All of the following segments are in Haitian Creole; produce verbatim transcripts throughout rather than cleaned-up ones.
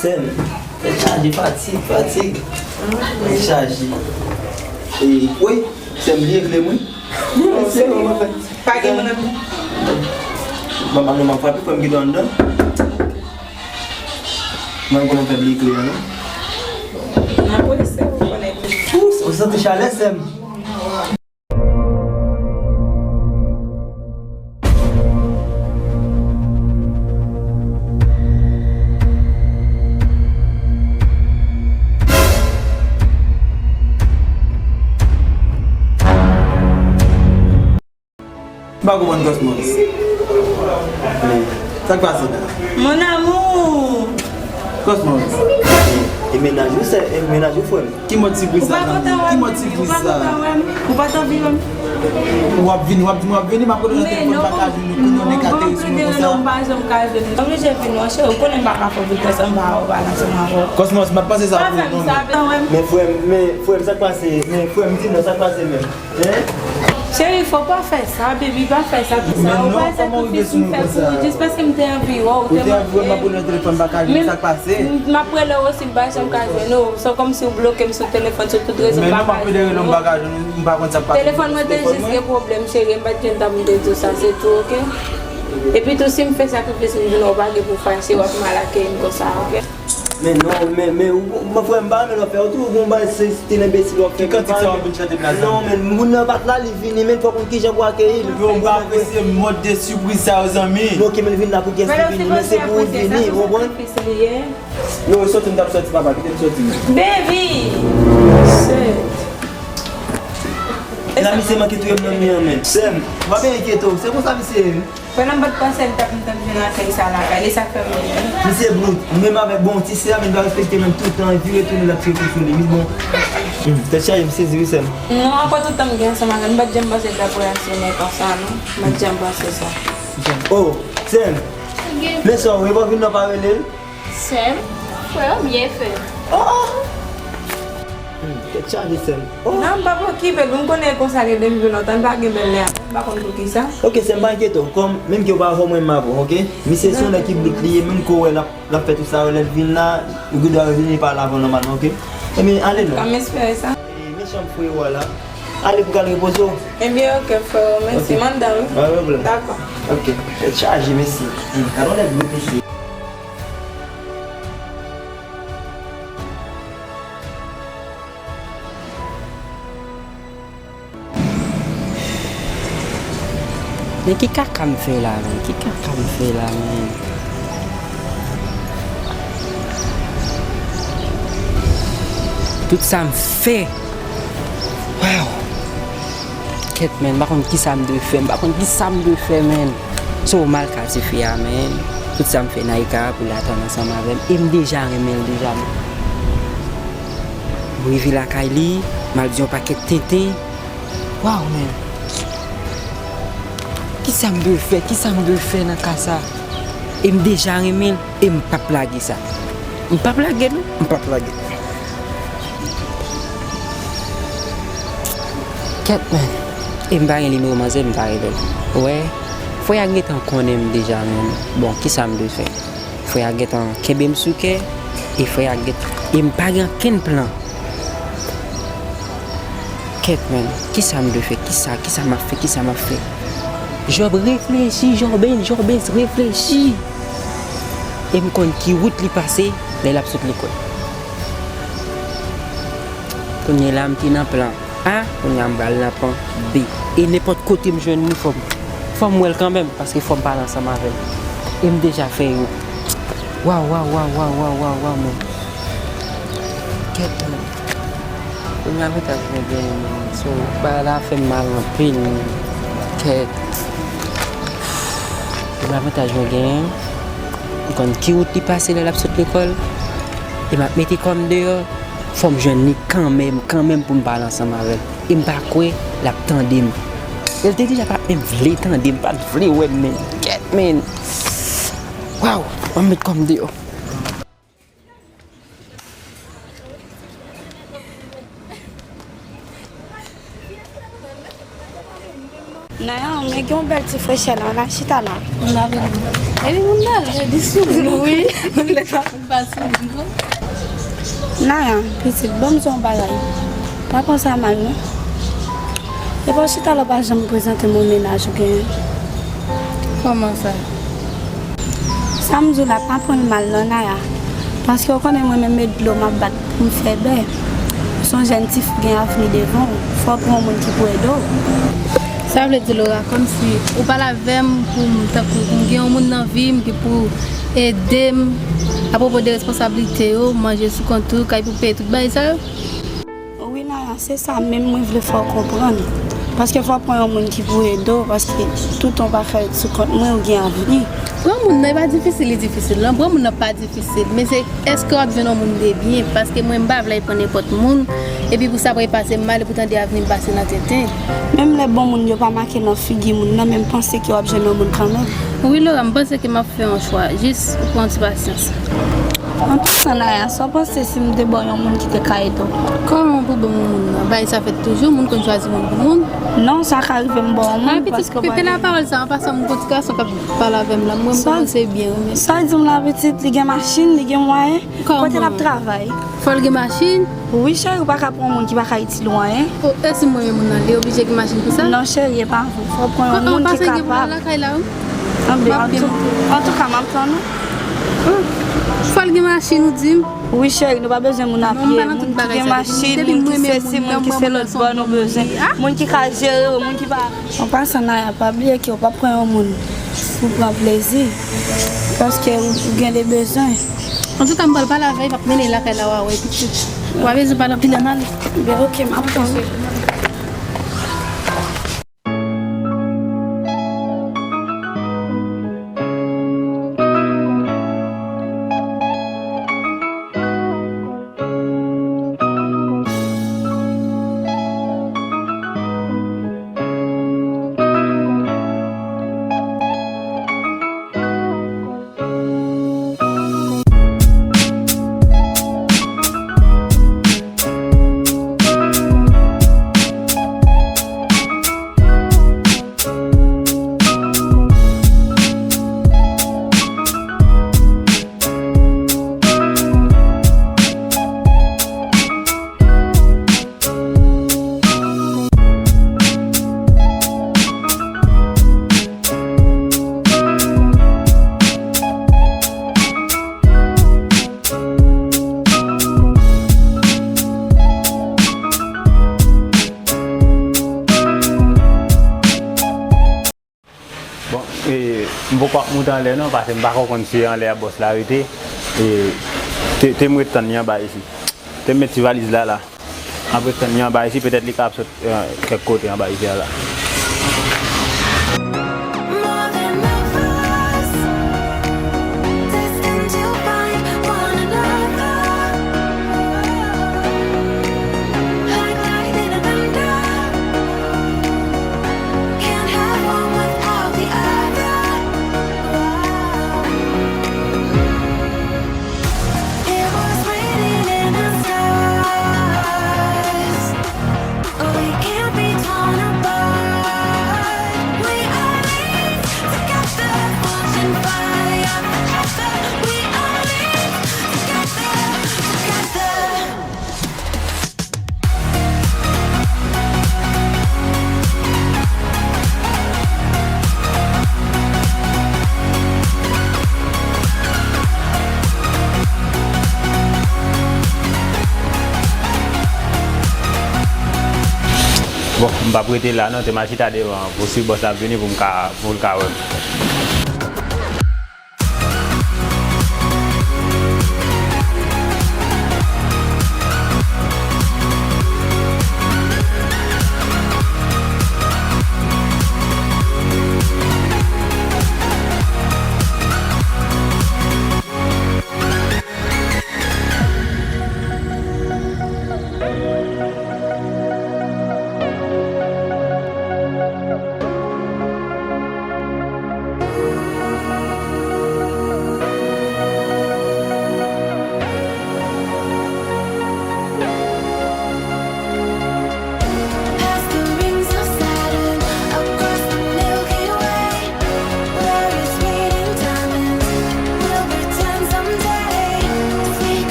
Sè m, tèt chaje, fatig, fatig. Tèt chaje. E, wi, sè m bliye kle m, wi. Se bon, mwen fè. Pa gen moun ap. Ban m al non, m ap frape, frè m ki dwe anndan. Mwen konnen fè bliye kle a, non? Mwen prese, ou konnen. Ou, ou santi chalè, sè m. M pa konprann Cosmos. Men, sa k pase la? Mon amour! Cosmos. E, e mennaj ou, sè, e mennaj ou, frè m. Ki mòd sipriz sa, zanmi? Ki mòd sipriz sa? Ou pa t anvi wè m? W ap vini, w ap di m w ap vini, m ap rele nan telefòn, m pa ka jwenn ou, kounye a w nèk ateri sou mwen konsa. Non, m pa janm ka jwenn ou. M oblije vini, cheri, ou konnen m pa ka fè w vit konsa, m pa wè w, pa nan ansanm avè w. Cosmos, m ap panse sa pou ou, non, men. Men frè m, men frè m, sa k pase? Men frè m, di non, sa k pase menm? Cheri, fò pa fè sa, baby, pa fè sa pou sa. Ou wè sakrifis m fè pou ou, jis paske m te anvi wè w, ou te manke. Ou te anvi wè m, m ap rele nan telefòn, m pa ka jwenn, sa k pase? M ap rele w osi, m pa janm ka jwenn ou. Se kòmsi ou bloke m sou telefòn, sou tout rezo, m pa ka jwenn ou. Telefòn mwen te jis gen pwoblèm, cheri, m pa t gen tan pou m te di w sa, se tou, oke? Epi tou, si m fè sakrifis, m vin wè w, pa gen pou fache, w ap mal akeyi m konsa, oke? Men non, men, men, ou, mwen, frè m, m pa renmen lè w fè, ou toujou gon bagay, se stil enbesil w ap fè. Ki kantik sa w ap vin chante m la, zanmi? Non, men, moun nan pa t la, li vini, men fòk ou konn kijan pou akeyi l. Yo, m pa apresye mòd de sipriz sa yo, zanmi. Non, oke, men l vin la pou kiyès li vini, men se pou ou l vini, ou konprann? Non, sòti, m t ap sòti, papa, kite m sòti. Baby! Sè. E sa misye manke touye m nan mi an, men. Sè m, pa byen enkyete w, se konsa misye ye. Pandan m pa t panse l t ap, m t ap jwenn lakay sa lakay li, sa k fè m vini. Misye blout, menm avèk bon ti sè a, men l pa respekte menm tout tan, li vire tounen l ap tire kou sou li, wi, bon. Hmm, tèt chaje, m sezi, wi, sè m. Non, ankò tout tan m gen ansanm avè l, m pa t janm panse l t ap reyaksyone konsa, non. M pa t janm panse sa. Oh, sè m. Men sa w, e pa vin nan pa rele l. Sè m, frè w byen fè. Oh, oh. Hmm, tèt chaje, sè m. Oh. Non, m p ap okipe l, ou konnen konsa l ye depi lontan, l pa gen bèl lè a, m pa konn poukisa. Oke, sè m, pa enkyete w, kòm, menm ke w pa avè mwen, m avè w, oke? Misye se yon nèg ki blout li ye, menm ke w wè l ap, l ap fè tout sa yo, lè l vin la, ou gen dwa revini pale avè w nòmalman, oke? Ebyen, ale non. Ka m espere sa. E, men chanm frè w la. Ale pou w al repoze w. Ebyen, oke, frè, mèsi, m anndan, wi. Pa pwoblèm. Dakò. Oke, tèt chaje, mèsi. Hmm, gade yon nèg blout, mesye. Men ki kaka m fè la, men? Ki kaka m fè la, men? Tout sa m fè. Wow! Kèt, men, m pa konn kisa m dwe fè, m pa konn kisa m dwe fè, men. So, m al kay tifi a, men. Tout sa m fè, Naïka pou l atann ansanm avè m. E m deja renmen l deja, men. M rive lakay li, m al di yon pakèt tenten. Waw, men. Kisa m dwe fè? Kisa m dwe fè nan ka sa? E m deja renmen l, e m p ap lage sa. M p ap lage l, non. M p ap lage l. Kèt, men. E m pa gen nimewo manzè, m pa rele l. Ou wè, frè a gentan konnen m deja, men. Bon, kisa m dwe fè? Frè a gentan kenbe m sou kè, e frè a gen, e m pa gen ankenn plan. Kèt, men, kisa m dwe fè? Kisa, kisa m ap fè? Kisa m ap fè? Job reflechi, Jobens, Jobens reflechi. E m konn ki wout li pase lè l ap sot lekòl. Kounye a la, m te nan plan A, kounye a m pral nan plan B. E nenpòt kote m jwenn li, fò m, fò m wè l kanmenm, paske fò m pale ansanm avè l. E m deja fè yo. Waw, waw, waw, men. Kèt, men. Premye avantaj mwen genyen, men. So, bagay la fè m mal anpil, men. Kèt. Premye avantaj mwen genyen, m konn ki wout li pase lè l ap sot lekòl. E m ap mete kò m deyò, fò m jwenn li kanmenm, kanmenm pou m pale ansanm avè l. E m pa kwè l ap tande m. E l te deja pa t menm vle tande m, pa t vle wè m, men. Kèt, men. Waw, m ap met kò m deyò. Naya, men gen yon bèl ti frechè la, al chita la. Moun la vin. Epi moun nan, yo di sou moun. Wi. Moun nan pa sou moun, non. Naya, pitit, ban m di w yon bagay. Pa pran sa mal, non. Epi w chita la, w pa janm prezante m yon mennaj ou genyen. Kòman sa? Sa m di w la, pa pran l mal non, Naya. Paske w konnen mwen menm e dlo m ap bat pou m fè bè. Ou se yon jèn tifi ki gen avni devan w. Fò w pran yon moun ki pou ede w. Sa vle di, Laura, kòmsi ou pale avè m pou m, tankou m gen yon moun nan vi m ki pou ede m apwopo de responsablite yo, manje sou kont ou, kay pou peye, tout bagay sa yo? Wi, Naya, se sa menm mwen vle fè w konprann. Paske fò w pran yon moun ki pou ede w, paske toutan w pa fè sou kont mwen, ou gen avni. Pran moun nan, e pa difisil, li difisil. Non, pran moun nan pa difisil. Men se, èske w ap jwenn yon moun de byen? Paske mwen, m pa vle pran nenpòt moun, epi pou sa pral pase m mal, epi w tande avni m pase nan tenten. Menm lè bon moun yo pa make nan figi moun nan, men m panse ke w ap jwenn yon moun kanmenm. Wi, Laura, m panse ke m ap fè yon chwa. Jis, ou pran ti pasyans. An pasan, Naya, sa w panse si m te ba w yon moun ki te ka ede w? Kòman pou ban m yon moun nan? Bagay sa fèt toujou, moun konn chwazi moun pou moun. Non, sa ka rive m ba w yon moun, paske w pa gen. Pete lapawòl sa, an pasan, m gon ti gason k ap pale avè m la. Mwen, m kòmanse byen renmen. Sa di m la, pitit, li gen machin, li gen mwayen. Kote l ap travay? Fò l gen machin? Wi, cheri, ou pa ka pran yon moun ki pa ka itil ou anyen. O, e si mwen menm moun nan, li oblije gen machin pou sa? Non, cheri, e pa vre. Fò w pran yon moun ki kapab. Lakay la, wi. Anben, antouka, m ap tann ou. Fò l gen machin, ou di m? Wi, cheri, nou pa bezwen moun a pye. Moun ki gen machin, moun ki sesi, moun ki se lòt bò, nou bezwen. Moun ki ka jere yo, moun ki pa. An pasan, Naya, pa bliye ke w p ap pran yon moun pou pran plezi, paske ou gen de bezwen. Antouka, m pral pale avè l, m ap mennen l lakay la, w a wè, pitit. W a bezwen pale anpil ann ale. Ben, oke, m ap tann ou. Bon, e, m poko ap moute anlè non, paske m pako konn si anlè a bòs la rete. E, te, te m ret tann li anba isi. Te m met ti valiz la, la. M ap ret tann li anba isi, petèt li ka ap sot, e, kèk kote anba isi a la. Bon, m p ap rete la non, te m al chita devan pou si bòs la ap vini pou m ka, pou l ka wè m.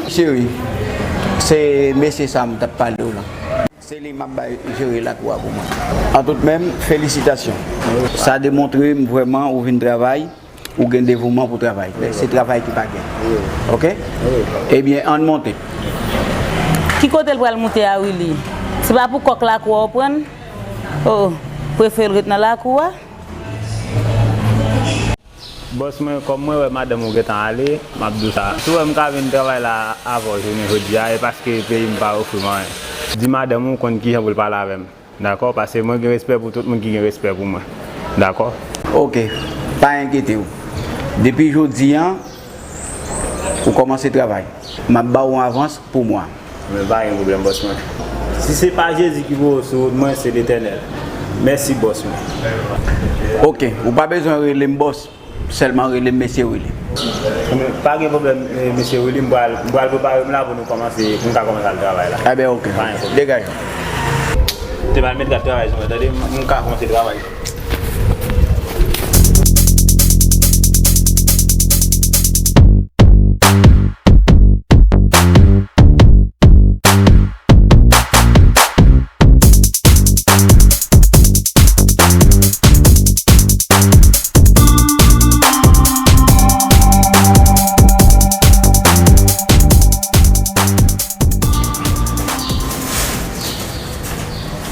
Cheri, se mesye sa m t ap pale w la. Se li m ap bay jere lakou a pou mwen. An tout menm, felisitasyon. Sa demontre m vrèman ou vin travay, ou gen devouman pou travay. Men se travay ki pa gen. Oke? Ebyen, ann monte. Ki kote l pral moute a, Willy? Se pa pou kòk lakou a w pran l? Oh, prefere l ret nan lakou a? Bòs mwen, kòm mwen wè madanm ou gentan ale, m ap di w sa. Si w wè m ka vin travay la avè w jounen jodi a, e paske peyi m pa ofri m anyen. Di madanm ou konn kijan pou l pale avè m. Dakò? Paske mwen gen respè pou tout moun ki gen respè pou mwen. Dakò? Oke. Pa enkyete w. Depi jodi a, ou kòmanse travay. M ap ba w yon avans pou mwa. Men pa gen pwoblèm, bòs mwen. Si se pa Jezi ki voye w sou wout mwen, se Letènèl. Mèsi, bòs mwen. Oke, ou pa bezwen rele m bòs. Sèlman rele m mesye Willy. Men pa gen pwoblèm, eh, mesye Willy, m pral, m pral prepare m la pou nou kòmanse, pou m ka kòmanse al travay la. Enben, oke. Pa gen pwoblèm. Degaje. Te pral met gad travay sou mwen, tande, m, m ka kòmanse travay.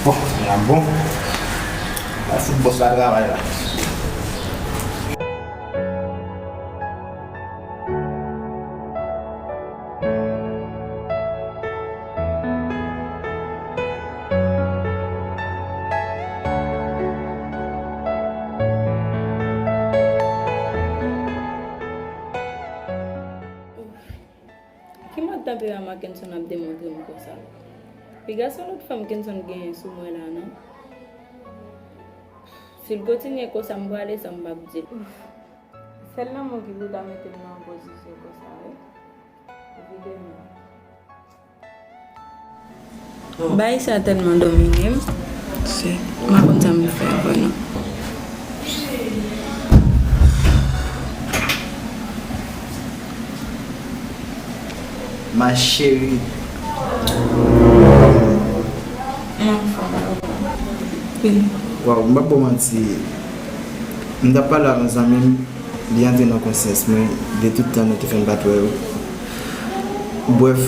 Bon, la bon. Al fout bòs la travay la. Ki mòd tanperaman Kenson ap demontre m konsa? Piga se yon lòt fanm Kenson genyen sou mwen la, non? Si l kontinye konsa, m prale sa m p ap di l. Sèl lanmou ki pou ta mete m nan yon pozisyon konsa, wi. Evidemman. Bagay sa tèlman domine m, se, m pa konn sa m fè ankò non. Ma chérie. M anfòm. Wi. Waw, m p ap ba w manti. M t ap pale ak yon zanmi m, li antre nan konsyans mwen de tout tan nou te fè n pa t wè yo. Brèf,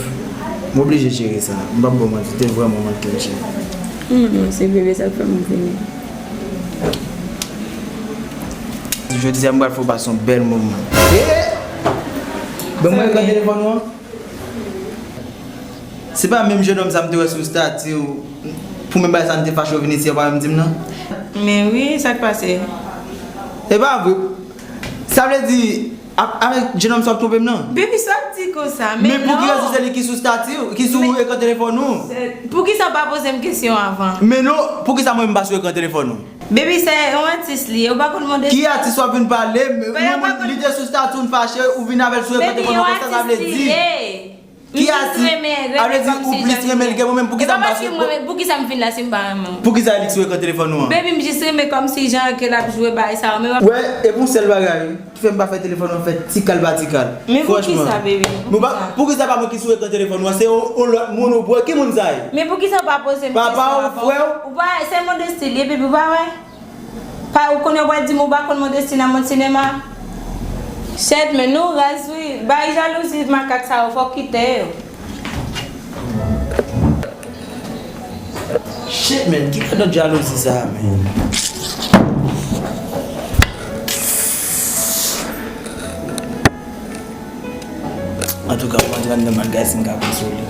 m oblije jere sa. M p ap ba w manti, te vrèman manke m, cheri. M renmen w, se bebe sa k fè m vini. Jodi a, m pral fè w pase yon bèl moman. Ban mwen ekran telefòn ou an. Se pa menm jennonm sa m te wè sou estati w, pou menm bagay sa n te fache w vin isi a, w pa menm di m non? Men wi, sa k pase? E pa vre. Sa vle di, a-, avèk jennonm sa w ap twonpe m nan? Baby, sa w ap di konsa? Men non. Men pou ki rezon se li ki sou estati w, ki sou ekran telefòn ou? Poukisa w pa poze m kesyon avan? Men non, poukisa mwen m pa sou ekran telefòn ou? Baby, se yon atis li ye, ou pa konn mande. Ki atis w ap vin pale? Mwen, mwen, li te sou estati w, n fache, ou vin avè l sou ekran telefòn ou, konsa sa vle di? Ki atis? A vle di ou plis renmen l ke mwen menm, poukisa m pa sou ekran? Poukisa m vin la si m pa renmen w? Poukisa li sou ekran telefòn ou an? Baby, m jis renmen kòmsi jan ke l ap jwe bagay sa yo, men. Wè, e pou sèl bagay ki fè m pa fè telefòn ou an fè ti kal pa ti kal. Men poukisa, baby? Poukisa? Poukisa pa mwen ki sou ekran telefòn ou an? Se yon, yon lòt moun ou pran. Ki moun sa ye? Men poukisa w pa poze m kesyon avan? Papa w, frè w? Ou pa, se modesti li ye, baby, ou pa wè? Pa, ou konnen w pral di m ou pa konn modesti nan mond sinema? Shit, men nou raz wi. Bay jalouzi makak sa yo, fò w kite yo. Shit, man, ki kalòt jalouzi sa, man? Antouka, mwen antre anndan malgre si m ka konsole.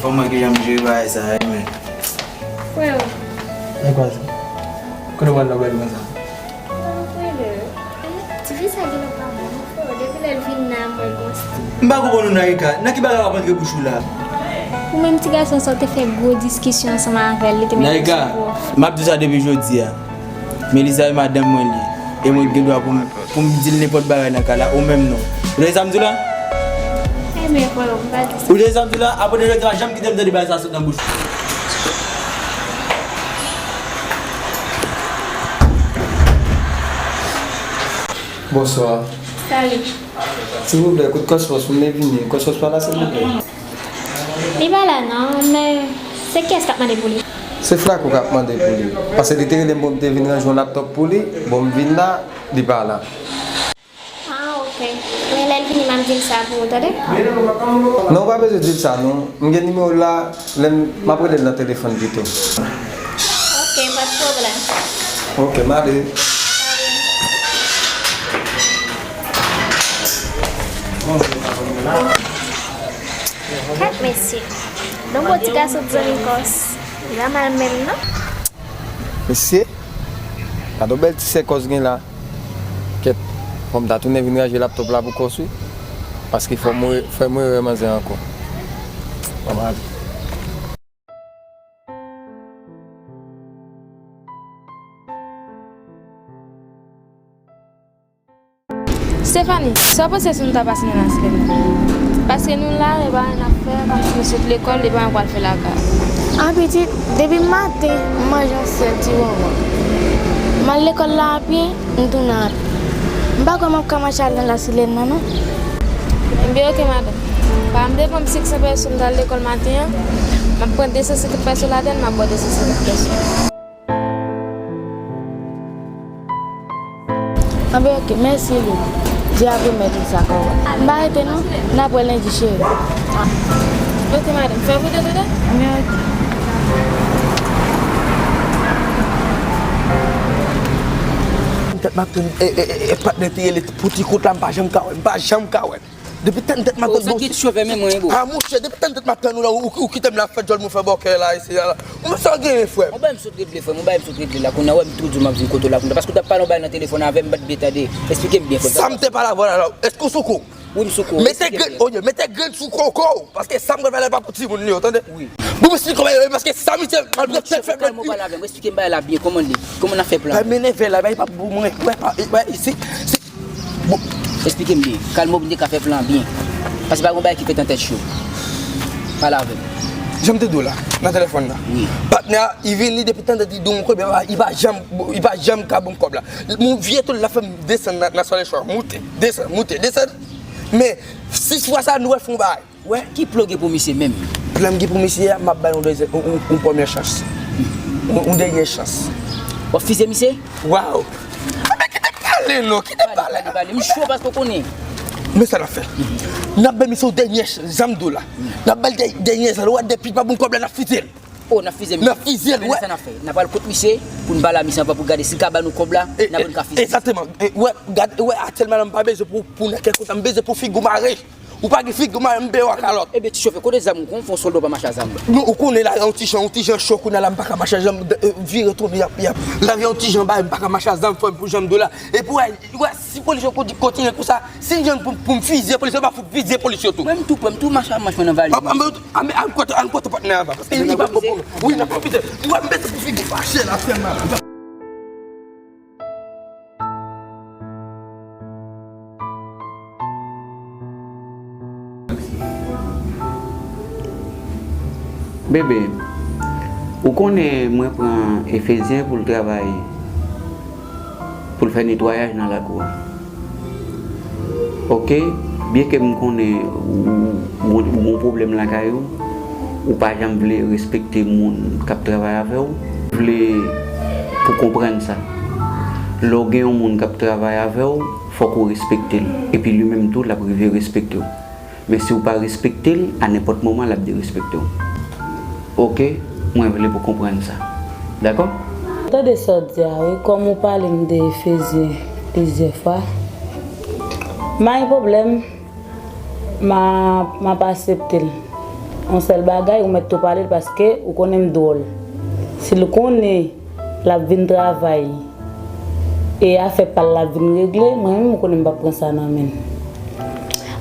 Fò m wè kijan m jere bagay sa a, wi, men. Freo. Sa k pase? Kote w pral nan bèl konsa? Mwen prele. Tifi sa genlè pa bon, non, freo. Depi lè l vin la, mwen gon stil. M pa konprann ou, Naïka. Nan ki bagay w ap antre bouch ou la? Ou menm ti gason sa, w te fè gwo diskisyon ansanm avè l, li te mete w sou kò. Naïka, m ap di w sa depi jodi a. Melisa e madanm mwen li ye. E mwen ki gen dwa pou m, pou m di l nenpòt bagay nan kay la, ou menm non. Ou tande sa m di w la? Ebyen, freo, m pa di sa. Ou tande sa m di w la? Apre jodi a, pa janm kite m tande bagay sa sot nan bouch ou. Bonswa. Salut. Silvouplè, kote Cosmos, m vle vini. Cosmos pa la, silvouplè? Li pa la non, men se kiyès k ap mande pou li? Se Flaco k ap mande pou li. Paske li te rele m pou m te vin ranje yon laptòp pou li. Bon, m vin la, li pa la. Ah, ok. Men lè l vini, m ap di l sa pou ou, tande? Non, ou pa bezwen di l sa, non. M gen nimewo l la, lè m, m ap rele l nan telefòn pito. Ok, pa t pwoblèm. Ok, m ale. Kèt mesye. Donk, yon ti gason zanmi kòs. Li pa mal menm, non. Mesye, gade yon bèl ti sè kòs gen la. Kèt, fò m ta tounen vin ranje laptòp la pou kòs wi. Paske fò m wè, fò m wè manzè ankò. Fò m ale. Stephanie, sa w panse si nou ta pase nan lasilèn nan? Paske nou la, e pa anyen n ap fè, kòmsi nou sot lekòl, e pa anyen pral fè lakay. Ah pitit, depi maten, m manje yon sèl ti bonbon. M al lekòl la a pye, m tounen a pye. M pa kwè m ap ka mache al nan lasilèn nan, non. Ebyen, ok, madanm. Pa m depann senk san pèso m t al lekòl maten an, m ap pran de san senkant pèso ladan l, m ap ba w de san senkant pèso. Anben, ok, mèsi, Lou. Di a premèt ou sa kòb. M pa rete, non. N ap wè lendi, cheri. Ok, madanm. Fè wout, tande? Anben, ok. Tèt m ap tann, e, e, e, e, patnè te rele pou ti kout la, m pa janm ka wè, m pa janm ka wè. Depi tann tèt m ap tann. Ou fè bon, gen ti chofè menm mwen, bro. Ah, monchè, depi tann tèt m ap tann ou la, ou, ou, ou kite m la fè djòl, mwen fè bòkè la, isi, la. Ou menm sa w genyen, frè m? Yon bagay m sot regle, frè m, yon bagay m sot regle la, kounye a, wè m tou di w m ap vin kote w la, kounye a, paske w t ap pale yon bagay nan telefòn avè m, m pa t byen tande. Esplike m byen, frè m. Sa m te pale avè w la, èske w sou kou? Wi, m sou kou. Mete grenn, oye, mete grenn sou koko w, paske sa m pral pale pa pou timoun yo, tande? Wi. Bon, m esplike w, paske sa misye maltrete fè m. Kalme w, pale avè m, esplike m bagay la byen, kòman l ye, kòman n ap fè plan. Pa m enève la, bagay pa pou mwen, wè, pa, wè, isi, si, bon. Esplike m byen. Kalme w pou n te ka fè plan an byen. Paske pa gen yon bagay ki fèt an tèt cho. Pale avè m. Jan m te di w la, nan telefòn nan. Wi. Patnè a, li vini depi tann li di m kòb, li pa janm, li pa janm ka ban m kòb la. Yon vye tòl la fè m desann nan, nan Solèy Chwa. Moute, desann, moute, desann. Men, sis fwa sa, nou wè fè yon bagay. Wè, ki plan w gen pou misye menm? Plan m gen pou misye a, m ap ba l yon dezyèm, yon, yon, yon premyè chans. Yon, yon dènye chans. W ap fizye misye? Waw! Anben kite m pale non, kite m pale. Pale, pale, pale. M cho paske w konnen. Men sa n ap fè. N ap bay misye yon dènye chans, jan m di w la. N ap ba l dè-, dènye chans, wè depi l pa ban m kòb la, n ap fizye l. Oh, n ap fizye misye. N ap fizye l, wè. Men sa n ap fè. N ap al kot misye pou n pale a misye anvan pou gade si l ka ba nou kòb la, n ap vin ka fizye. Egzakteman. E, wè, gade, wè, aktyèlman la, m pa bezwen pou, pou nan kèk kote, m bezwen pou figi w mare. Ou pa gen figi, m a, m benyen w a kalòt. Ebyen, ti chofè, kote zam ou? Kòman fè yon sòlda w pa mache a zam? Non, ou konnen la, yon ti jan, yon ti jan cho kounye a la, m pa ka mache a zam, de, euh, vire tounen, yap, yap. Lavi a yon ti jan bay, m pa ka mache a zam, frè m, pou jan m di w la. Epi, wè, wè, si polis yo konti-, kontinye konsa, si m jwenn pou, pou m fizye polis yo, m ap fout fizye polis yo tou. Mwen, m tou prè, m tou mache a manch mwen nan valiz mwen. An, an, an, an, kote, an kote patnè a va, paske li pa bon pou mwen. Wi, n ap pwofite. Wè, m mete pou figi fache la, frè m. Bebe, ou konnen mwen pran Efezyen pou l travay, pou l fè netwayaj nan lakou a. Oke, byenke m konnen ou, ou, ou gen yon pwoblèm lakay ou, ou pa janm vle respekte moun k ap travay avè w, vle pou konprann sa. Lè w gen yon moun k ap travay avè w, fòk ou respekte l. Epi li menm tou, l ap rive respekte w. Men si w pa respekte l, a nenpòt moman, l ap derespekte w. Oke, mwen vle pou konprann sa. Dakò? Tande sa w di a, wi. Kòm ou pale m de Efezyen plizyè fwa, m pa gen pwoblèm. M a, m ap aksepte l. Yon sèl bagay, ou mèt tou pale l paske ou konnen m dwòl. Si l konnen l ap vin travay e afè pa l l ap vin regle, mwen menm ou konnen m p ap pran sa nan men l.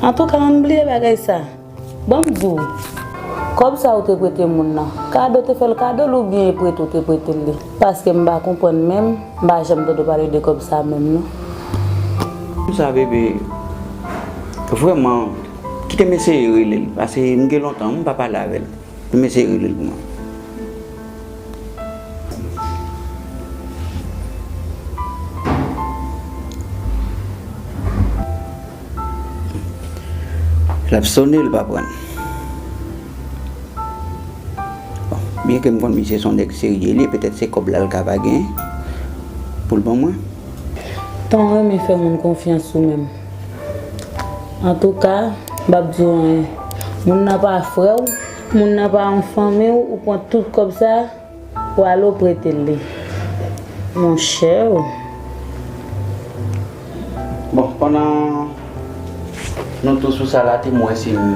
Antouka, ann bliye bagay sa. Ban m di w, kòb sa ou te prete moun nan, kado te fè l kado l oubyen e prete ou te prete l li? Paske m pa konprann menm, m pa janm tande w pale de kòb sa menm non. Sa, bebe, vrèman, kite m eseye rele l, paske m gen lontan m pa pale avè l. Kite m eseye rele l pou mwen. L ap sonnen, l pa pran. Bon, byenke m konn misye se yon nèg serye li ye, petèt se kòb la l ka pa gen pou l ban mwen. Tan renmen fè moun konfyans ou menm. Antouka, m p ap di w anyen. Moun nan pa frè w, moun nan pa yon fanmi w, ou pran tout kòb sa, w ale w prete l li. Monchè o. Bon, pandan nou tou sou sa la, te m wè si m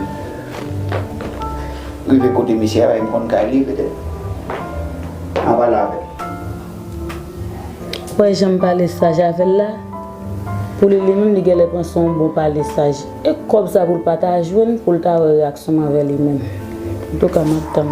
rive kote misye a, m konn kay li, petèt. An pale avè l. Ou wè jan m pale saj avè l la? Pou li, li menm, li genlè panse yon bon pale saj. E kòb sa pou l pa ta jwenn, pou l ta wè reyaksyon m anvè li menm. Antouka, m ap tann.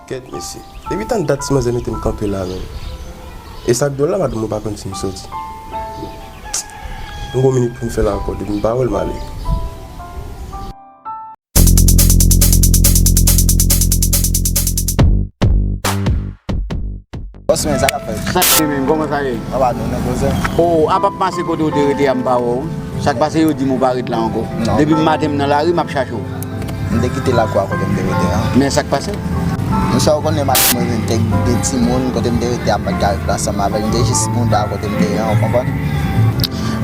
Kèt, mesye. Depi tann dat ti manzè mete m kanpe la menm. E sa k dwòl la, madanm mwen pa konn si m soti. M gon minit pou m fè la ankò, depi m pa wè l, m ale. Bòs mwen, sa k ap fèt? Sa k ye menm, kòman sa ye? Anba nou, nan koze. O, apa p pase kote w te rete a, m pa wè w. Sa k pase, yo di m ou pa ret la ankò. Non. Depi maten m nan lari, m ap chache w. M te kite lakou a kote m te rete an. Men sa k pase? Monchè, ou konnen madanm mwen vin te gen timoun, kote m te rete a m pa t ka ret ansanm avè l, m te jis bouda kote m te ye an, ou konprann?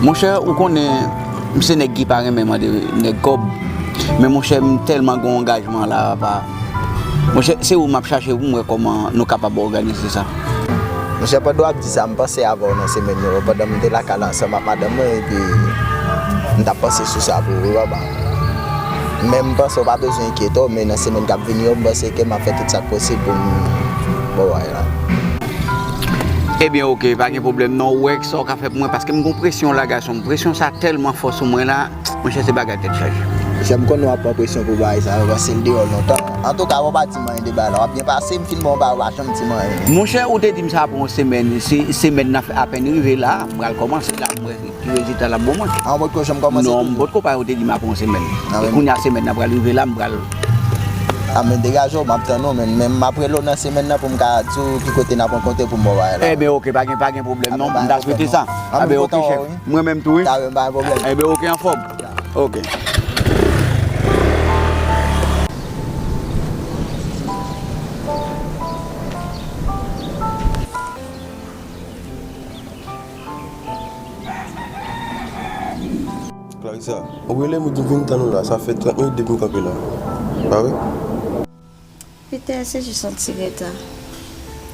Monchè, ou konnen, m se nèg ki pa renmen mande nèg kòb. Men monchè, m tèlman gen yon angajman la, apa. Monchè, se ou m ap chache pou m wè kòman nou kapab òganize sa. Monchè, pandan w ap di sa, m panse avè w nan semèn yo, pandan m te lakay la ansanm ak madanm mwen, epi m t ap panse sou sa pou ou, papa. Men m panse w pa bezwen enkyete w, men nan semèn k ap vini yo, m panse ke m ap fè tout sa k posib pou m ba w bagay la. Ebyen, oke, pa gen pwoblèm non, ou wè sa w ka fè pou mwen, paske m gon presyon la, gason m. Presyon sa tèlman fò sou mwen la, monchè, se bagay tèt chaje. Monchè, m konnen w ap pran presyon pou bagay sa yo, paske l deyò lontan. Antouka, w pa di m anyen de bagay la, w ap byen pase, m fin ba w bagay, w pa janm di m anyen. Monchè, ou te di m sa apre yon semèn, se semèn nan apèn rive la, m pral kòmanse la, m wè ki rezilta l ap ban mwen. A, w potko janm kòmanse toujou? Non, m potko pare, ou te di m apre yon semèn. E kounye a semèn nan pral rive la, m pral. A, men degaje w, m ap tann ou, men, men m ap rele w nan semèn nan pou m ka di w ki kote n ap rankontre pou m ba w bagay la. Ebyen, oke, pa gen, pa gen pwoblèm non, m ta swete sa. Anben, oke, chèf. Mwen menm tou, wi. Ebyen, oke, anfòm. Oke. Clarissa, ou rele m, ou di m vin tann ou la, sa fè trant minit depi m kanpe la. Pa vre? Peter, se jis yon ti reta.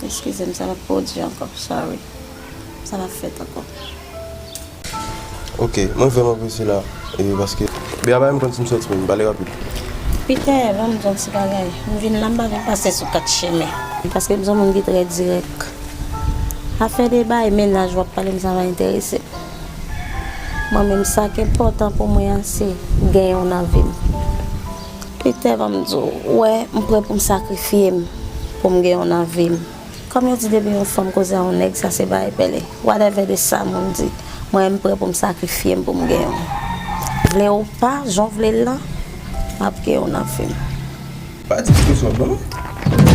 Eskize m, sa p ap pwodui ankò, sorry. Sa p ap fèt ankò. Oke, mwen vrèman prese la, e paske Bea pa menm konn si m soti menm, m pale rapid. Peter, ban m di yon ti bagay. M vin la, m pa vin pase sou kat chemen. Paske m se yon moun ki trè dirèk. Afè de bagay mennaj w ap pale m, sa pa enterese m. Mwen menm, sa k enpòtan pou mwen an, se gen youn nan vi m. Peter, ban m di w, ou wè, m prè pou m sakrifye m pou m gen youn nan vi m. Kòm yo di, depi yon fanm koze a yon nèg, sa se bagay pèlen. Whatever de sa moun di, mwen, m prè pou m sakrifye m pou m gen youn. Vle ou pa, jan w vle l lan, m ap gen youn nan vi m. Pa di m kesyon non.